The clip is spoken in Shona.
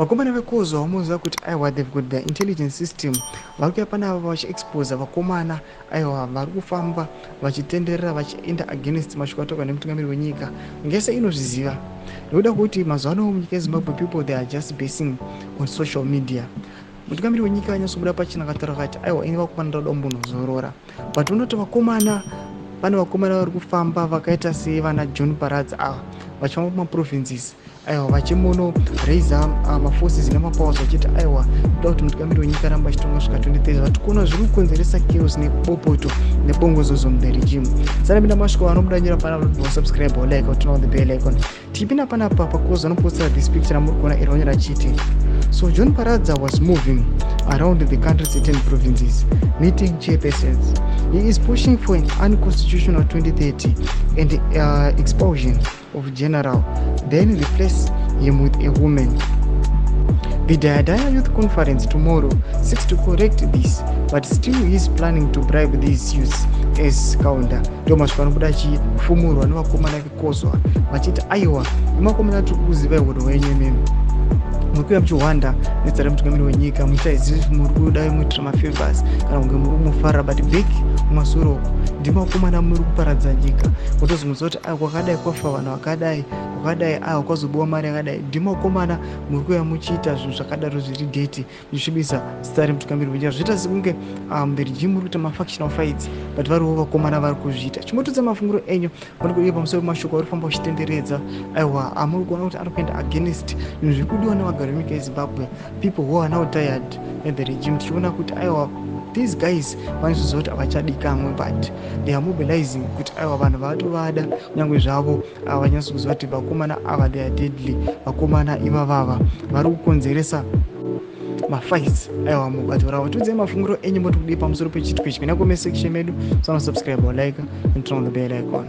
Vakomana vekozwa vamuziva kuti aiwa, they've got their intelligence system. Vari kuya panapa vachiexposa vakomana, aiwa, vari kufamba vachitenderera vachienda against mashoko ataurwa nemutungamiri wenyika. Ngese inozviziva nekuda kwekuti mazuva ano munyika yeZimbabwe people, they are just basing on social media. Mutungamiri wenyika anyatsobuda pachena akataura akati, "Aiwa, ini vakomana ndoda kumbonozorora." But unoti vakomana, pane vakomana vari kufamba vakaita sevana John Paradza ava, vachifamba kumaprovinces, aiwa, vachimono raisa maforces nemapowers, vachiti, "Aiwa, toda kuti mutungamiri wenyika ramba achitonga svika 2030." Vatikuona zviri kukonzeresa chaos nebopoto nebongozozo muthe regime. Sanapinda masviko vanobuda nyora panapa, subscribe or like or turn on the bell icon. Tichipinda panapa pakozi vanopostera this picture ramuri kuona iri, vanyora chiti, "So John Paradza was moving around the country's 10 provinces meeting chairpersons. He is pushing for an unconstitutional 2030 and expulsion of general, then replace him with a woman. The Dayadaya Youth Conference tomorrow seeks to correct this, but still he is planning to bribe these youths as counter." Ndo masviko anobuda achifumurwa nevakomana vekozwa vachiti, "Aiwa, imakomana, tiri kuzivai unhu hwenyu. Imimi muri kuuya muchihwanda nezita remutungamiri wenyika, muchiita izvi, muri kuda muitira mafavors kana kunge muri kumufarira, but back kumasure uko ndimakomana muri kuparadza nyika." Kutozomudza kuti ai kwakadai kwafa vanhu vakadai, kwakadai aiwa kwazobiwa mari yakadai, ndimakomana muri kuuya muchiita zvinhu zvakadaro zviri dirty, muchisvibisa zita remutungamiri wenyika. Zvoita sekunge the regime muri kuita mafactional fights, but variwo vakomana vari kuzviita. Chimotodza mafungiro enyu muri kudii pamusoro pemashoko ari kufamba uchitenderedza, aiwa, amuri kuona kuti ari kuenda against zvinhu zviri kudiwa nevagari venyika yeZimbabwe, people who are now tired at the regime, tichiona kuti aiwa, these guys vanozoziva kuti havachadikamwe, but they are mobilizing kuti aiwa, vanhu vatovada kunyange zvavo vanyatso kuziva kuti vakomana ava, they are deadly. Vakomana ivavava vari kukonzeresa mafights, aiwa, mubato ravo. Tiudzai mafungiro enyu, moti kudii pamusoro pechitiko ichi? Pinda comment section medu, subscribe or like and turn on the bell icon.